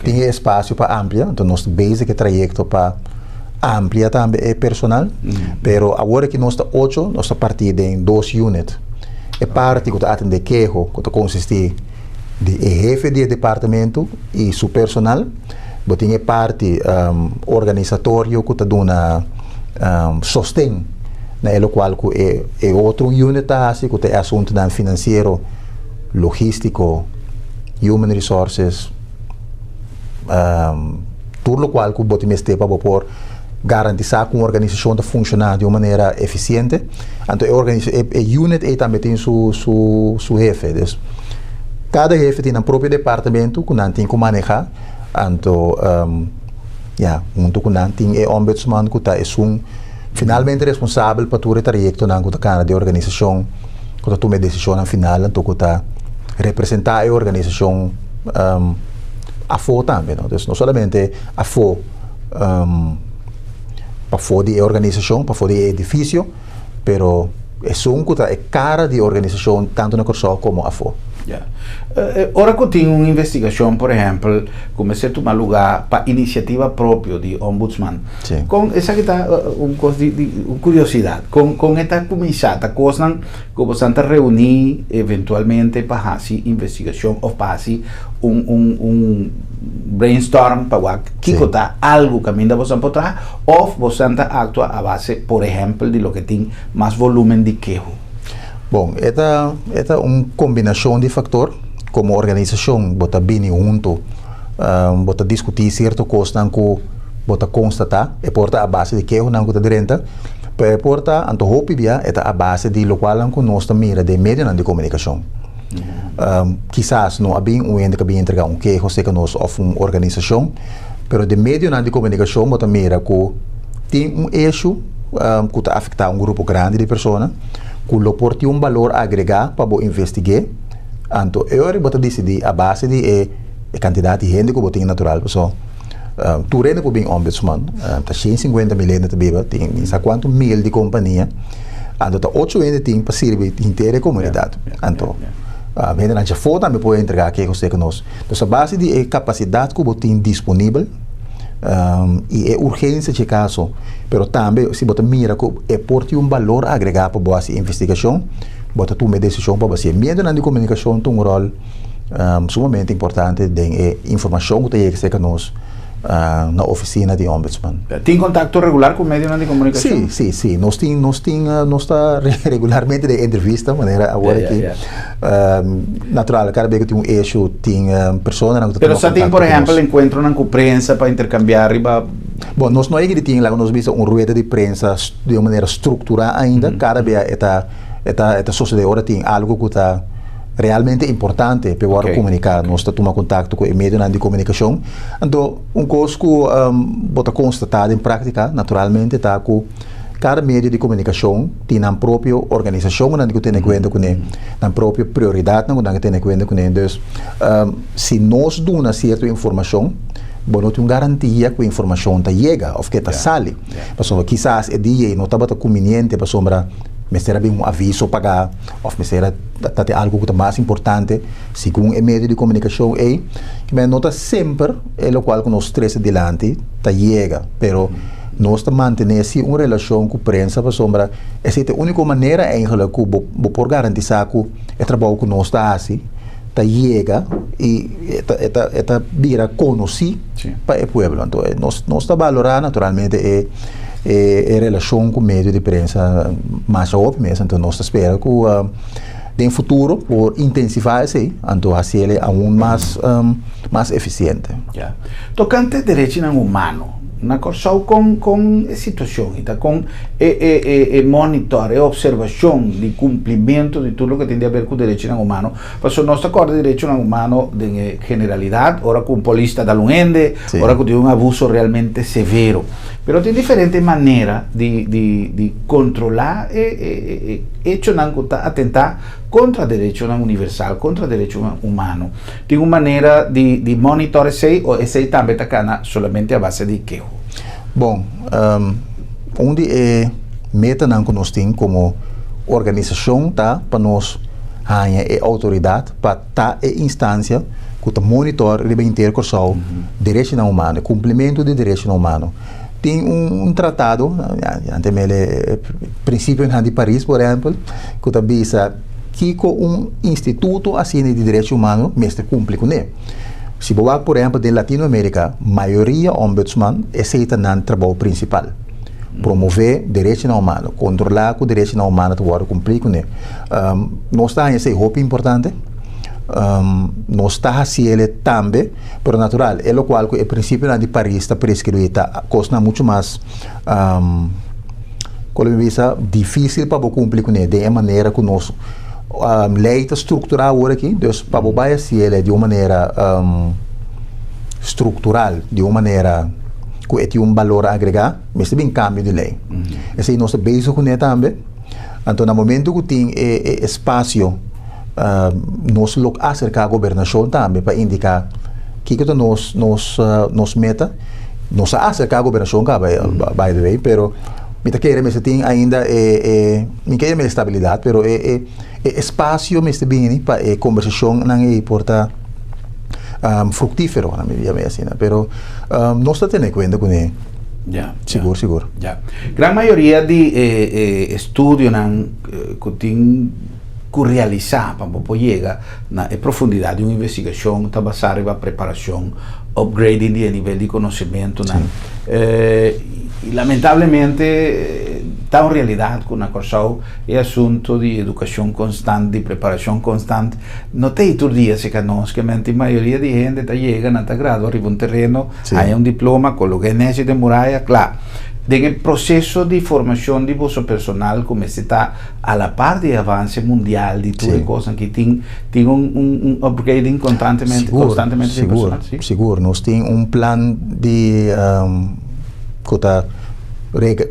Tin e espasio pa amplia, enton nos ta bezig e trayekto pa amplia tambe e personal. Pero awor aki nos ta ocho, nos ta partí den dos unit. E parti ku ta atendé keho, ku ta konsistí di e hefe di e departamento i su personal. Bo tin e parti organisatorio ku ta duna sosten na e lokual ku e e otro unit ta hasi ku ta e asuntunan finansiero, logístiko, human resources, tur lokual ku bo tin mester pa bo por garantisá ku un organisashon ta funshoná di un manera efisiente. Anto e organisa e unit ei tambe tin su su su hefe. Dus kada hefe tin nan propio departamento ku nan tin ku manehá. Anto ya huntu ku nan tin e ombudsman ku ta esun finalmente responsabel pa tur e trayektonan ku ta kana di e organisashon, ku ta tuma e desishonnan final anto ku ta representá e organisashon afó tambe no. Dus no solamente afó pafó di e organisashon, pafó di e edifisio, pero esun ku ta e kara di e organisashon tantu na Kòrsou komo afó. Ya. Ora ku tin un investigashon, por ehèmpel, ku mester tuma lugá pa inisiativa propio di Ombudsman, kon esaki ta un kos di di un kuriosidat, kon kon e ta kuminsá? Ta kosnan ku bosan ta reuní eventualmente pa hasi investigashon òf pa hasi un un un brainstorm pa wak kiko ta algu kaminda bosan por traha òf bosan ta aktua a base por ehèmpel di loke tin mas volúmen di keho? Bon, e ta e ta un kombinashon di faktor. Komo organisashon bo ta bini huntu, bo ta diskutí sierto kosnan ku bo ta konstatá. E por ta a base di kehonan ku ta drenta, pero e por ta, anto hopi bia e ta a base di lokualnan ku nos ta mira den medionan di komunikashon. Kisas no a bin un hende ku a bin entregá un keho serka nos òf un organisashon, pero den medionan di komunikashon bo ta mira ku tin un eshu ku ta afektá un grupo grandi di persona ku lo por tin un balor agregá pa bo investig'é. Anto e ora bo ta disidí a base di e kantidat di hende ku bo tin natural pasobra tur hende por bin ombudsman, ta 150 mil hende ta biba, tin mi sa kuantu mil di kompania. Anto ta ocho hende tin pa sirbi henter e komunidat. Anto hendenan djafó tambe por entregá keho serka nos. Entonces a base di e kapasidat ku bo tin disponibel i e urgensia dje kaso, pero tambe si bo ta mira ku e por tin un balor agregá pa bo hasi investigashon, bo ta tuma e desishon pa bo hasié. Medionan di komunikashon ta un ròl Sumamente importante den e informashon ku ta yega serka nos na ofisina di Ombudsman. Tin kontakto regular ku medionan di komunikashon? Sí, sí, sí. Nos tin, nos tin, nos ta regularmente den entrevista, manera awor aki. Natural, kada bes ku tin un issue, tin personanan ku ta tuma kontakto ku nos. Pero sa tin, por ehèmpel, enkuentronan ku prensa pa interkambiá riba. Bon, nos no a yega di tin, laga nos bisa, un rueda di prensa di un manera strukturá ainda. Kada bes e ta, e ta, e ta sosodé ora tin algu ku ta realmente importante pa e wòrdu komuniká. Nos ta tuma kontakto ku e medionan di komunikashon. Anto, un kos ku bo ta konstatá den práktika, naturalmente, ta ku kada medio di komunikashon tin nan propio organisashonnan ku tene kuenta kuné, nan propio prioridatnan ku nan ke tene kuenta kuné. Dus, si nos duna sierto informashon, bo no tin un garantia ku e informashon ta yega òf ke ta sali. Pasobra kisas e dia ei no tabata kumbiniente pasobra mester a bin un aviso pagá. Of mester a ta tin algu ku ta mas importante segun e medio di komunikashon ei. Kimen no ta semper e lokual ku nos trese dilanti ta yega, pero nos ta mantené si un relashon ku prensa pasobra esei ta e úniko manera eigentlik ku bo bo por garantisá ku e trabou ku nos ta hasi ta yega i e ta e ta e ta bira konosí pa e pueblo. Anto nos nos ta balorá naturalmente e e relashon ku medio di prensa masha hopi mes, anto nos ta spera ku den futuro por intensivá esei, anto hasiel aun mas mas efisiente. Ya. Tokante derechinan humano na Kòrsou kon kon e situashon i ta kon e e e e monitor e opservashon di kumplimentu di tur loke tin di aber ku derechinan humano pasobra nos ta kòrda derechonan humano den e generalidat ora ku un polis ta dal un hende ora ku tin un abuso realmente severo. Pero tin diferente manera di di di controla e e e echonan cu ta atenta contra derechonan universal, contra derechonan humano. Tin un manera di di monitor esey o esey tambe ta cana solamente a base di keho? Bon, un di e metanan cu nos tin como organisacion ta pa nos haña e autoridad pa ta e instancia cu ta monitor riba henter Corsou derechonan humano, e cumplimento di derechonan humano. Tin un tratado, antes mele principionan di Paris por ehempel, cu ta bisa kico un instituto asina di derecho humano mester cumpli cune. Si bo wak por ehempel den Latinoamerica, mayoria ombudsman esey ta nan trabou principal, promove derechonan humano, controla cu derechonan humano ta wordo cumpli cune. Nos ta haña esei hopi importante. Nos ta hasiel tambe, pero natural, e lokual ku e prinsipionan di Paris ta preskribí ta kosnan muchu mas, kon lo mi bisa, difísil pa bo kumpli kuné den e manera ku nos lei ta strukturá awor aki. Dus pa bo bai hasiel di un manera struktural, di un manera ku e tin un balor agregá, mester bin kambio di lei. Esei nos ta bezig kuné tambe. Anto na momento ku tin e e espasio nos lo aserká gobernashon tambe pa indiká kiko ta nos nos nos meta. Nos a aserká gobernashon kaba by the way, pero mi ta kere mester tin ainda e e mi ke yama estabilidat pero e e e espasio mester bini pa e kombersashonnan ei por ta fruktífero, mi yama asina. Pero nos ta tene kuenta kuné. Ya. Sigur, sigur. Ya. Gran mayoria di e e estudionan ku tin ku realisá pa bo por yega na e profundidat di un investigashon ta basá riba preparashon, upgrading di e nivel di konosementunan. I lamentablemente ta un realidat ku na Kòrsou e asuntu di edukashon konstant, di preparashon konstant no ta ei tur dia serka nos. Ke men tin mayoria di hende ta yega, nan ta gradua riba un tereno. Haña un diploma, koloká e nèshi den muraya, kla. Den e proseso di formashon di boso personal ku mester ta a la par di e avanse mundial di tur e kosnan ki tin, tin un un upgrading konstantemente, konstantemente di e personal, si? Sigur, sigur. Nos tin un plan di ku ta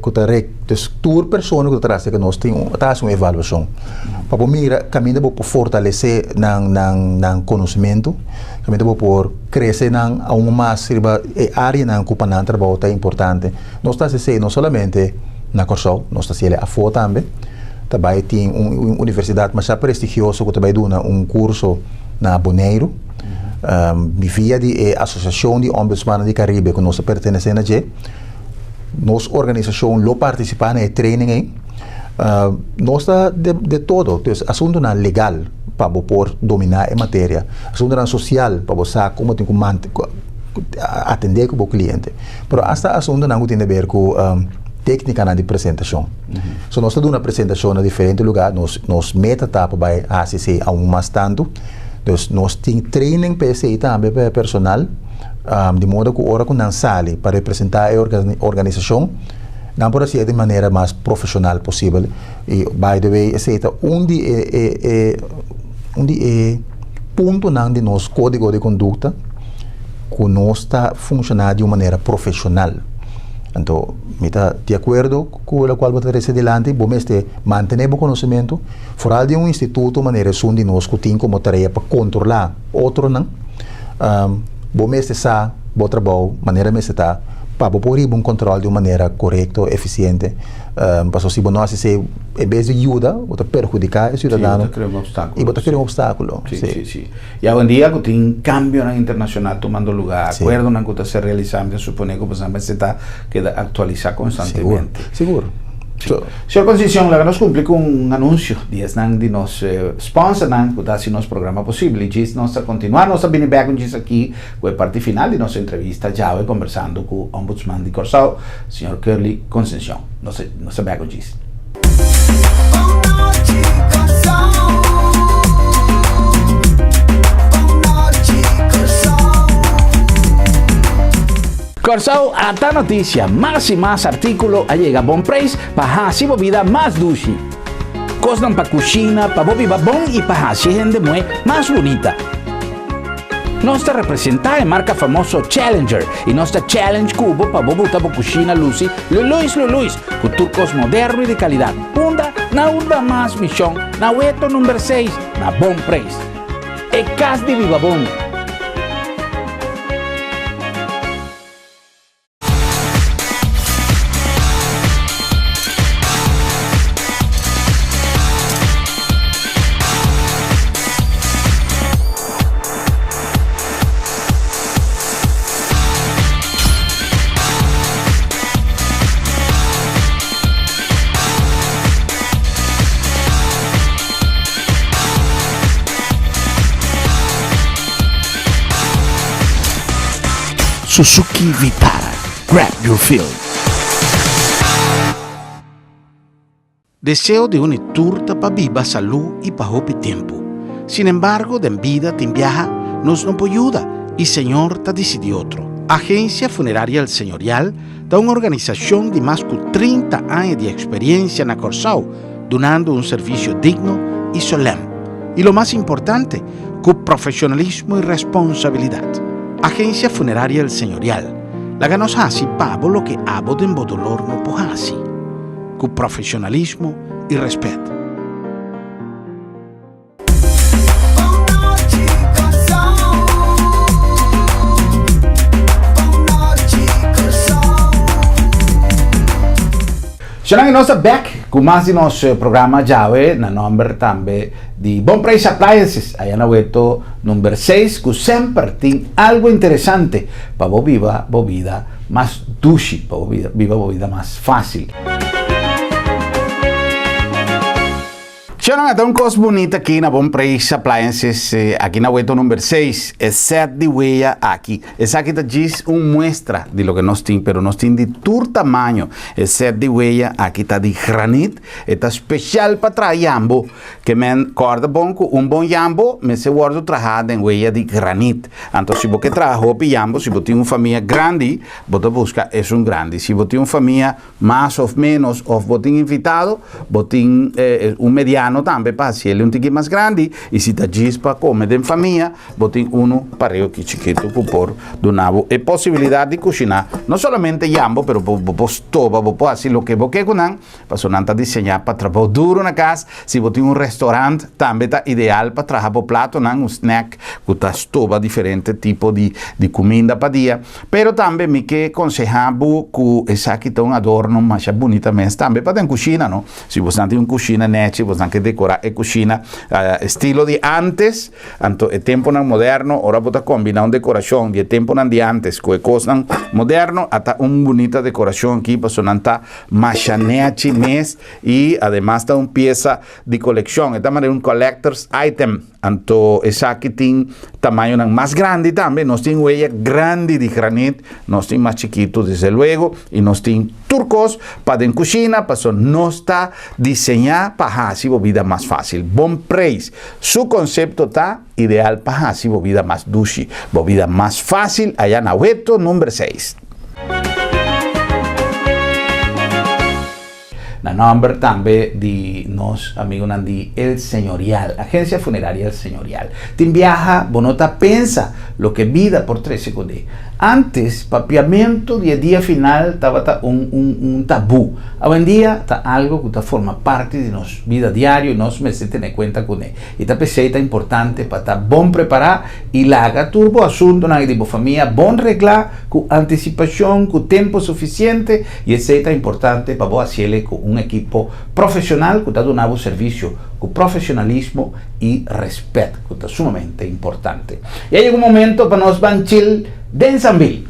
ku ta dus tur persona ku ta traha serka nos tin un ta hasi un evaluashon pa bo mira kaminda bo por fortalesé nan nan nan konosementu, kaminda bo por Crece nan aun mas riba e areanan cu pa nan trabou ta importante. Nos ta haci esey no solamente na Corsou, nos ta haciele afo tambe. Ta bay tin un universidad masha prestigioso cu ta bay duna un curso na Boneiru. Via di e Asociacion di Ombudsmannen di Caribe cu nos ta pertenece na dje, nos organisacion lo participa na e training ey. Nos ta de todo, dus asuntonan legal. pa bo por dominá e materia. Asuntunan sosial pa bo sa kon bo tin ku atendé ku bo kliente. Pero asta asuntunan ku tin di ber ku téknikanan di presentashon. So nos ta duna presentashon na diferente lugá. Nos nos meta ta pa bai hasi esei aun mas tantu. Dus nos tin training pa esei tambe pa e personal, di modo ku ora ku nan sali pa representá e organisashon, nan por hasié di manera mas profeshonal posibel. I by the way esei ta un di e e e un di e puntonan di nos kódigo di kondukta ku nos ta funshoná di un manera profeshonal. Anto mi ta di akuerdo ku lokual bo ta trese dilanti, bo mester mantené bo konosementu, foral di un instituto manera esun di nos ku tin komo tarea pa kontrolá otronan, bo mester sa bo trabou manera mester ta pa bo por riba un kontrol di un manera korekto, efisiente. Pasobra si bo no hasi esei, en bes di yuda, bo ta perhudiká e siudadano. Sí, bo ta krea un opstákulo. I bo ta krea un opstákulo, sí. Sí, sí. I awendia ku tin kambionan internashonal tumando lugá, akuerdonan ku ta ser realisá, mi ta suponé ku boso mester ta keda aktualisá konstantemente. Sigur, sigur. Señor Concepcion, laga nos kumpli ku un anunsio di esnan di nos sponsornan ku ta hasi nos programa posibel. I djis nos ta kontinuá, nos ta bini bèk un djis aki ku e parti final di nos entrevista djawe kombersando ku Ombudsman di Kòrsou, señor Curley Concepcion. Nos nos ta bèk un djis. Kòrsou ata notisia, mas i mas artíkulo a yega bon preis pa hasi bo bida mas dushi. Kosnan pa kushina, pa bo biba bon i pa hasi hende muhé mas bunita. Nos ta representá e marka famoso Challenger i nos ta challenge ku bo pa bo buta bo kushina lusi luluis luluis ku tur kos moderno i di kalidat. Unda? Na unda mas mishon, na Weto number seis, na bon preis. E kas di biba bon! Suzuki Vitara, grab your feel! Deseo di un i tur ta pa biba salú i pa hopi tempu. Sinembargo, den bida tin biaha nos no por yuda i Señor ta disidí otro. Agencia Funeraria El Señorial ta un organisashon di mas ku 30 aña di eksperiencia na Kòrsou, dunando un servisio digno i solèm. I lo mas importante, ku profeshonalismo i responsabilidat. Agencia Funeraria El Señorial, laga nos hasi pa bo loke abo den bo dolor no por hasi, ku profeshonalismo i rèspèt. Shonang i nos ta bek ku mas di nos programa djawe na nomber tambe di Bon Prijs Appliances aya na Weto number seis ku semper tin algo interesante pa bo biba bo bida mas dushi, pa bo biba bo bida mas fácil. Shonang ata un kos bunita aki na Bon Prijs Appliances aki na Weto number seis e set di weya aki. Esaki ta djis un muestra di loke nos tin, pero nos tin di tur tamaño. E set di weya aki ta di granit, e ta special pa traha yambo. Ke men kòrda bon ku un bon yambo mester wòrdu trahá den weya di granit. Anto si bo ke traha hopi yambo, si bo tin un famia grandi, bo ta buska esun grandi. Si bo tin un famia Mas of menos, of bo tin invitado, bo tin un mediano tambe pa haciele un tiki mas grandi, y si ta djis pa come den famia, bo tin uno pareo ki chikito cu por duna bo e posibilidad di cushina no solamente yambo, pero bo por stoba, bo por haci loke bo ke cu nan, pasobra nan ta diseña pa trabou duro na cas. Si bo tin un restaurant, tambe ta ideal pa traha bo platonan, un snack cu ta stoba diferente tipo di cuminda pa dia. Pero tambe mi ke konsehá bo ku esaki ta un adorno masha bunita mes tambe pa den kushina, no? Si bosnan tin un kushina nechi, bosnan ke dekorá e kushina estilo di ántes, anto e tempunan moderno, ora bo ta kombiná un dekorashon di e tempunan di ántes ku e kosnan moderno, a ta un bunita dekorashon aki pasobra nan ta masha nechi mes i ademas ta un piesa di kolekshon, e ta manera un collector's item. Anto esaki tin tamañonan mas grandi tambe. Nos tin huella grandi di granit, nos tin mas chikitu desde luego i nos tin tur kos pa den kushina paso nos ta diseñá pa hasi bo bida mas fásil. Bon preis. Su konsepto ta ideal pa hasi bo bida mas dushi, bo bida mas fásil aya na Weto number seis. Na nomber tambe di nos amigonan di El Señorial, Agencia Funeraria El Señorial. Tin biaha bo no ta pensa loke bida por trece kuné. Antes papiamento di e dia final tabata un un un tabú. Awendia ta algo ku ta forma parti di nos bida diario y nos mester tene kuenta kuné. Y ta p'esei ta importante pa ta bon prepará y laga tur bo asuntonan y di bo famia bon reglá ku antisipashon, ku tempu sufisiente. I esei ta importante pa bo hasiele ku un ekipo profesional ku ta duna bo servisio ku profesionalismo i respet, ku ta sumamente importante. I a yega un momento pa nos ban chil den Sambil.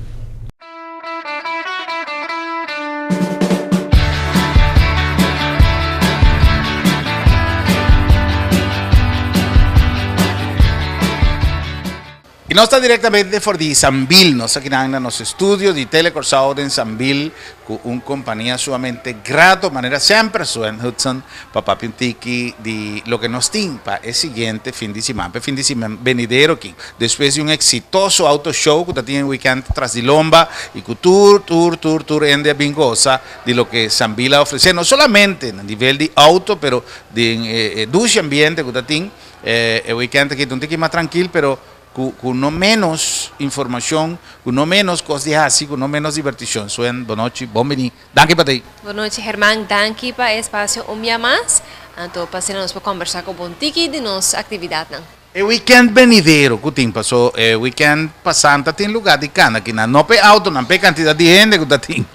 I nos ta direktamente for di Sambil. Nos ta kinan na nos estudio di Tele Kòrsou den Sambil ku un kompania sumamente grato, manera semper, Suen Hudson, pa papia un tiki di loke nos tin pa e siguiente fin di siman, pa e fin di siman benidero aki. Despues di un eksitoso auto show ku ta tin e wikènt tras di lomba i ku tur, tur, tur, tur hende a bin gosa di loke Sambil a ofresé, no solamente na nivel di auto, pero den e dushi ambiente ku ta tin. E weekend aki ta un tiki mas trankil pero ku ku no menos informashon, ku no menos kos di hasi, ku no menos dibertishon. Suen, bonochi, bon bini. Danki pa tei. Bonochi Herman, danki pa e espasio un bia mas. Anto pa asina nos por kombersá ku bo un tiki di nos aktividatnan. E weekend benidero ku tin paso e weekend pasanta tin lugá di kana kinan, no pa e autonan, pa e kantidat di hende ku ta tin.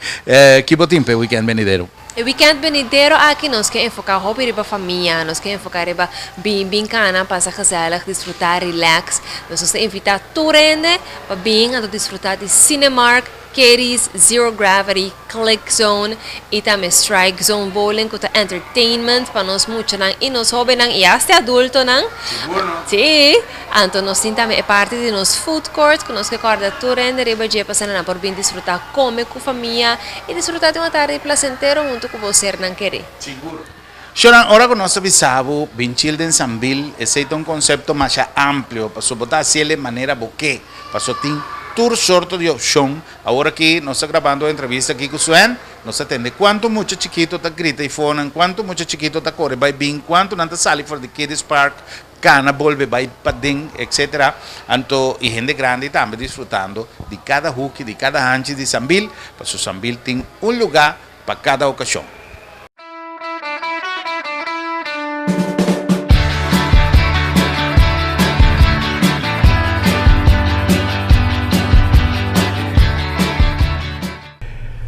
Ki bo tin pa e weekend benidero? E weekend benidero aki nos ke enfoká hopi riba famia, nos ke enfoká riba bin bin kana, pasa gezellig, disfrutá, relax. Nos nos ta invitá tur hende pa bin anto disfrutá di Cinemark, Katie's, Zero Gravity, Click Zone i tambe Strike Zone Bowling ku ta entertainment pa nos muchanan i nos hóbennan i asta e adultonan. Sigur no? Sí! Anto nos tin tambe e parti di nos food court ku nos ke kòrda tur hende riba dje pasobra nan por bin disfrutá kome ku famia i disfrutá di un atardi plasentero huntu ku bo sernan kerí. Sigur. Shonan, ora ku nos ta bisa bo bin chil den Sambil, esei ta un konsepto masha amplio, pasobra bo ta hasiel e manera bo ke, pasobra tin tur sorto di opshon. Awor aki nos ta grabando e entrevista aki ku Sven, nos ta tende kuantu mucha chikito ta grita ei fonan, kuantu mucha chikito ta kore bai bin, kuantu nan ta sali for di Kiddies Park, Cana bolbe bay paden etc. Anto y hende grandi tambe disfrutando di cada huki, di cada hanchi di Sambil, paso Sambil tin un luga pa cada ocasion.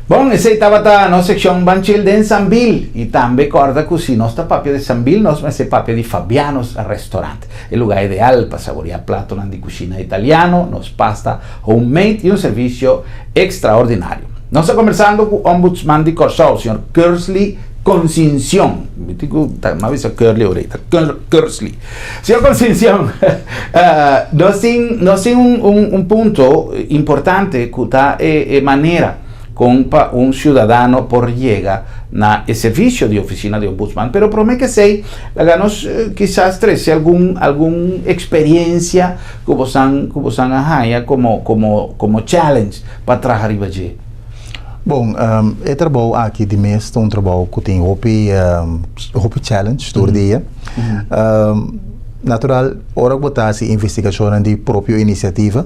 Bon, esei tabata nos sekshon Ban Chill den Sambil. I tambe kòrda ku si nos ta papia di Sambil, nos mester papia di Fabiano's Restaurant, e lugá ideal pa saboriá platonan di kushina italiano, nos pasta homemade i un servisio ekstraordinario. Nos ta kombersando ku Ombudsman di Kòrsou, señor Kersley Concincion. Mi tin ku ta m'a bisa Kerley ora ei, ta Kersley. Señor Concincion, nos tin nos tin un un un punto importante ku ta e e manera kon pa un siudadano por yega na e servisio di ofisina di Ombudsman. Pero promé ke esei, laga nos kisas trese algun algun eksperiensia ku bosan ku bosan a haña komo komo komo challenge pa traha riba dje. Bon, e trabou aki di mes ta un trabou ku tin hopi hopi challenge tur dia. Natural, ora ku bo ta hasi investigashonnan di propio inisiativa,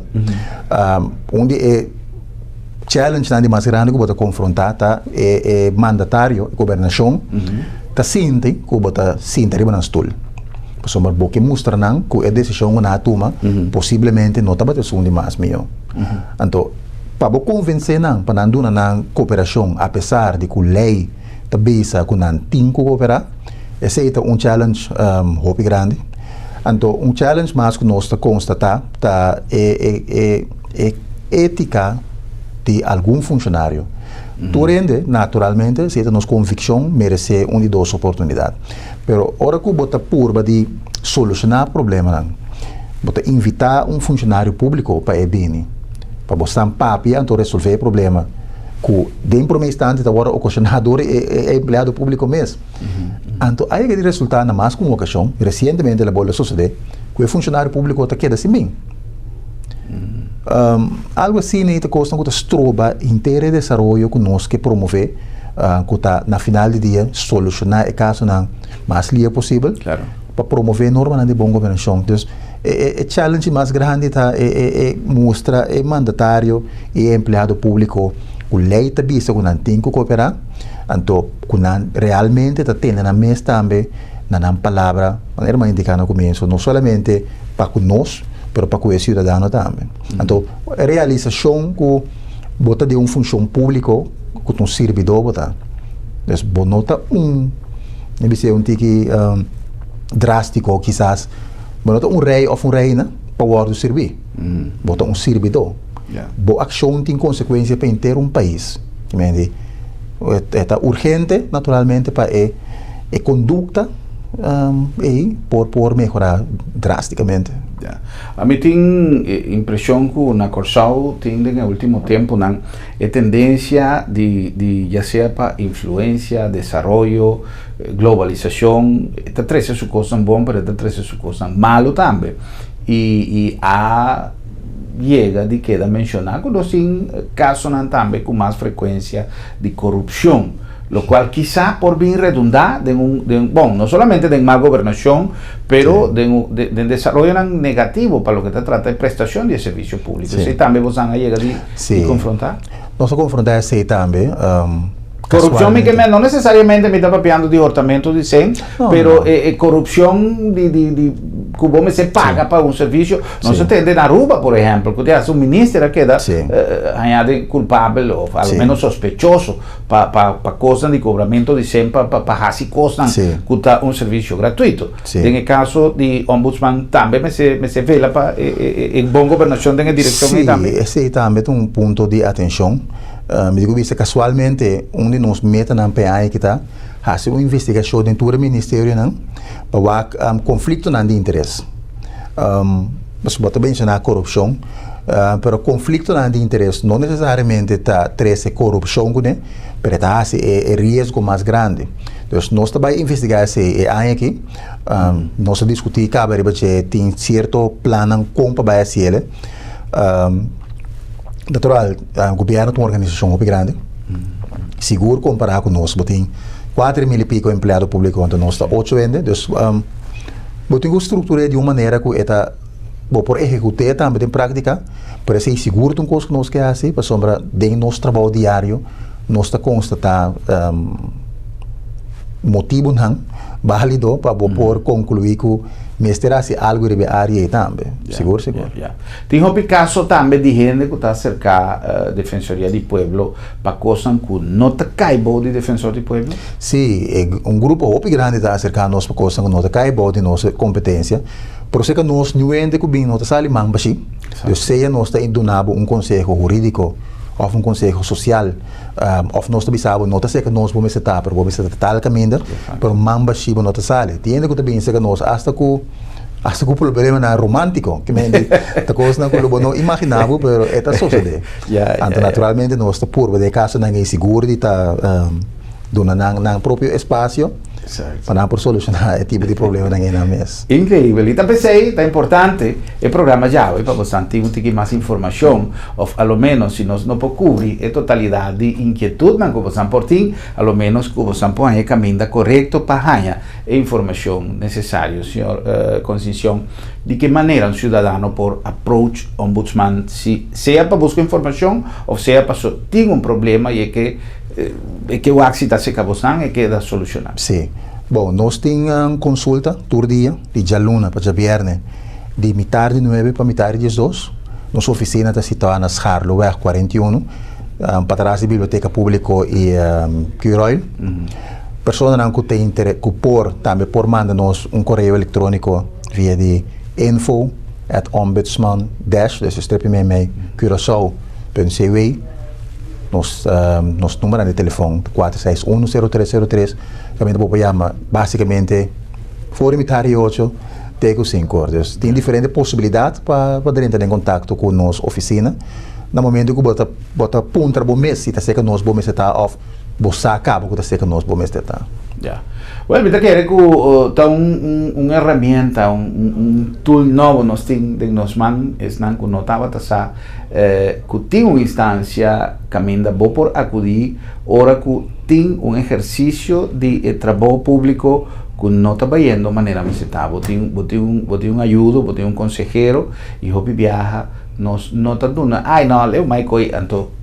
un di e challengenan di mas grandi ku bo ta konfrontá ta e e mandatario, e gobernashon, ta sinti ku bo ta sinta riba nan stul. Pasobra bo ke mustra nan ku e desishon ku nan a tuma posiblemente no tabata esun di mas mihó. Anto, Pa bo konvensé nan pa nan duna nan koperashon apesar di ku lei ta bisa ku nan tin ku koperá, esei ta un challenge hopi grandi. Anto un challenge mas ku nos ta konstatá ta e e étika di algun funshonario. Tur hende, naturalmente, esei ta nos konvikshon, meresé un di dos oportunidat. Pero ora ku bo ta purba di. solushoná problemanan. Bo ta invitá un funshonario públiko pa e bini pa bo stan papia anto resolvé e problema ku den promé instante ta wòrdu okashoná dor e e empleado públiko mes. Anto a yega di resultá na mas ku un okashon, resientemente el a bolbe sosodé, ku e funshonario públiko ta keda sin bin. Algu asina ei ta kosnan ku ta stroba henter e desaroyo ku nos ke promové, ku ta na final di dia solushoná e kasonan mas lia posibel pa promové normanan di bon gobernashon. Dus e challenge mas grandi ta e mustra e mandatario i e empleado públiko ku lei ta bisa ku nan tin ku kooperá, anto ku nan realmente ta tene nan mes tambe na nan palabra, manera mi a indiká na kumienso, no solamente pa ku nos, pero pa ku e siudadano tambe. Anto e realisashon ku bo ta den un funshon públiko ku ta un sirbidó bo ta. Dus bo no ta un, mi bisa un tiki drástiko kisas, bo no ta un rei òf un reina pa wòrdu sirbí. Bo ta un sirbidó. Bo akshon tin konsekuensia pa henter un pais. E ta urgente naturalmente pa e e kondukta ei por por mehorá drástikamente. Ya. Ami tin impreshon ku na Kòrsou tin den e último tempunan e tendensia di di ya sea pa influensia, desaroyo, globalisashon, e ta trese su kosnan bon pero e ta trese su kosnan malu tambe. I i a yega di keda menshoná ku nos tin kasonan tambe ku mas frekuensia di korupshon. Lokual kisá por bin redundá den un, den, bon, no solamente den mal gobernashon, pero den un, den desaroyonan negativo pa loke ta trata e prestashon di e servisio públiko. Esei tambe bosan a yega di, di konfrontá? Nos a konfrontá esei tambe. Korupshon mi ke men, no nesesariamente mi ta papiando di hortamentu di sen, pero e korupshon di, di, di ku bo mester paga pa un servisio, nos a tende na Aruba por ehèmpel, ku te hasta un minister a keda hañá den kulpabel òf a lo menos sospechoso pa pa pa kosnan di kobramento di sen pa pa hasi kosnan ku ta un servisio gratuito. Den e kaso di Ombudsman tambe mester mester vela pa e e bon gobernashon den e direkshon ei tambe. Sí, esei tambe ta un punto di atenshon. Mi di ku bisa kasualmente un di nos metanan pa e aña aki ta hasi un investigashon den tur e ministerionan pa wak konfliktonan di interes. Pasobra bo ta menshoná korupshon, pero konfliktonan di interes no nesesariamente ta trese korupshon kuné, pero e ta hasi e riesgo mas grandi. Dus nos ta bai investigá esei e aña aki. Nos a diskutí kaba riba dje, tin sierto plannan kon pa bai hasi el. Natural, gobièrnu ta un organisashon hopi grandi. Sigur kompará ku nos, bo tin kuater mil i piko empleado públiko, anto nos ta ocho hende. Dus bo tin ku struktur'é di un manera ku e ta, bo por ehekut'é tambe den práktika, pero esei sigur ta un kos ku nos ke hasi, pasobra den nos trabou diario nos ta konstatá motibunan bálido pa bo por konkluí ku mester hasi algu riba e área ei tambe. Sigur, sigur. Tin hopi kaso tambe di hende ku ta aserká Defensoria di Pueblo pa kosnan ku no ta kai bou di Defensor di Pueblo? Sí, un grupo hopi grandi ta aserká nos pa kosnan ku no ta kai bou di nos kompetensia. Por esei ku nos niun hende ku bin no ta sali man bashí. Dus sea nos ta duna bo un konseho hurídiko òf un konseho sosial òf nos ta bisa bo no ta serka nos bo mester ta pero bo mester ta tal kaminda, pero man bashí bo no ta sali. Tin hende ku ta bin serka nos asta ku asta ku problemanan romántiko, ke men di ta kosnan ku lo bo no imaginá bo pero e ta sosodé. Anto naturalmente nos ta purba den e kasonan ei sigur di ta duna nan nan propio espasio pa nan por solushoná e tipo di problemanan ei nan mes. Inkreibel! I ta p'esei ta importante e programa djawe pa bosan tin un tiki mas informashon òf a lo ménos si nos no por kubri e totalidat di inkietutnan ku bosan por tin, a lo ménos ku bosan por haña e kaminda korekto pa haña e informashon nesesario. Señor Concincion, di ke manera un siudadano por approach Ombudsman si sea pa buska informashon òf sea paso tin un problema i e ke e ke wak si ta seka bosnan e keda solushoná? Sí. Bon, nos tin konsulta tur dia, di djaluna pa djabièrnè, di mitar di nuebe pa mitar di diesdos. Nos ofisina ta situá na Scharlooweg 41, patras di Biblioteka Públiko i Curoil. Personanan ku ta intere ku por tambe por manda nos un koreo elektróniko via di info at ombudsman dash, dus e strepi meimei, curacao punt cw. Nos nos numbernan di telefòn ta 461 0303. Kaminda bo por yama básikamente for di mitar di ocho. Te ku 5 or. Dus tin diferente posibilidat pa pa drenta den kontakto ku nos ofisina. Na momento ku bo ta bo ta puntra bo mes si ta serka nos bo mester ta òf bo sa kaba ku ta serka nos bo mester ta. Ya. Well, mi ta kere ku ta un un un herramienta, un un un tool nobo nos tin den nos man, esnan ku no tabata sa ku tin un instansia kaminda bo por akudí ora ku tin un ehersisio di e trabou públiko ku no ta bayendo manera mester ta. Bo tin bo tin un bo tin un ayudo, bo tin un konsehero i hopi biaha nos no ta duna ay no leu mai koe anto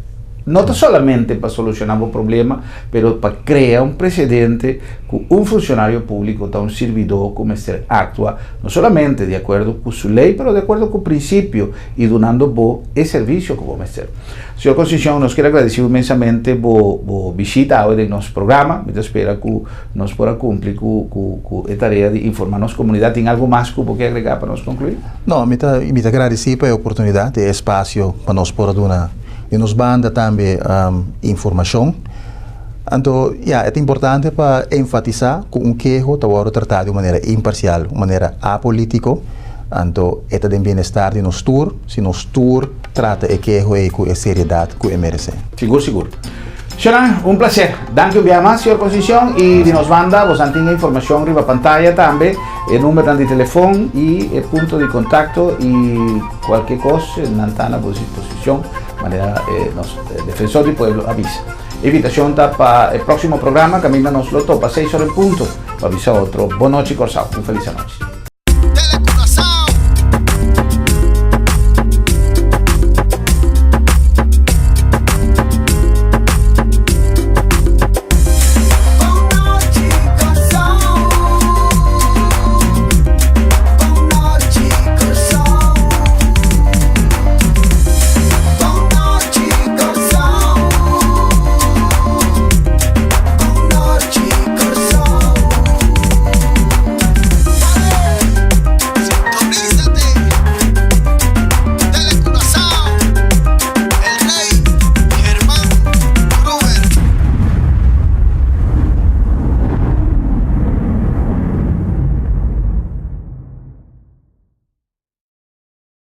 no ta solamente pa solushoná bo problema pero pa krea un presedente ku un funshonario públiko ta un sirbidó ku mester aktua no solamente di akuerdo ku su lei pero di akuerdo ku prinsipio i dunando bo e servisio ku bo mester. Señor Concepcion, nos kier agradeci inmensamente bo bo bishita awe den nos programa. Mi ta spera ku nos por a cumpli ku ku ku e tarea di informa nos comunidad. Tin algo mas ku bo ke agrega pa nos conclui? No, mi ta mi ta agradeci pa e oportunidad, e espacio pa nos por a duna di nos banda tambe informacion. Anto, ya, e ta importante pa enfatisa ku un keho ta wòrdu tratá di un manera imparsial, un manera apolítiko. Anto, e ta den bienestar di nos tur si nos tur trata e keho ei ku e seriedat ku e meresé. Sigur, sigur. Señornan, un plaser. Danki un biaha mas, señor Concepcion. I di nos banda, bosan tin e informashon riba pantaya tambe, e numbernan di telefon i e punto di kontakto i kualke kos nan ta na bo disposishon, manera nos Defensor di Pueblo a bisa. Invitacion ta pa e proximo programa caminda nos lo topa seis ora en punto pa bisa otro Bon nochi Corsou. Un feliz anochi.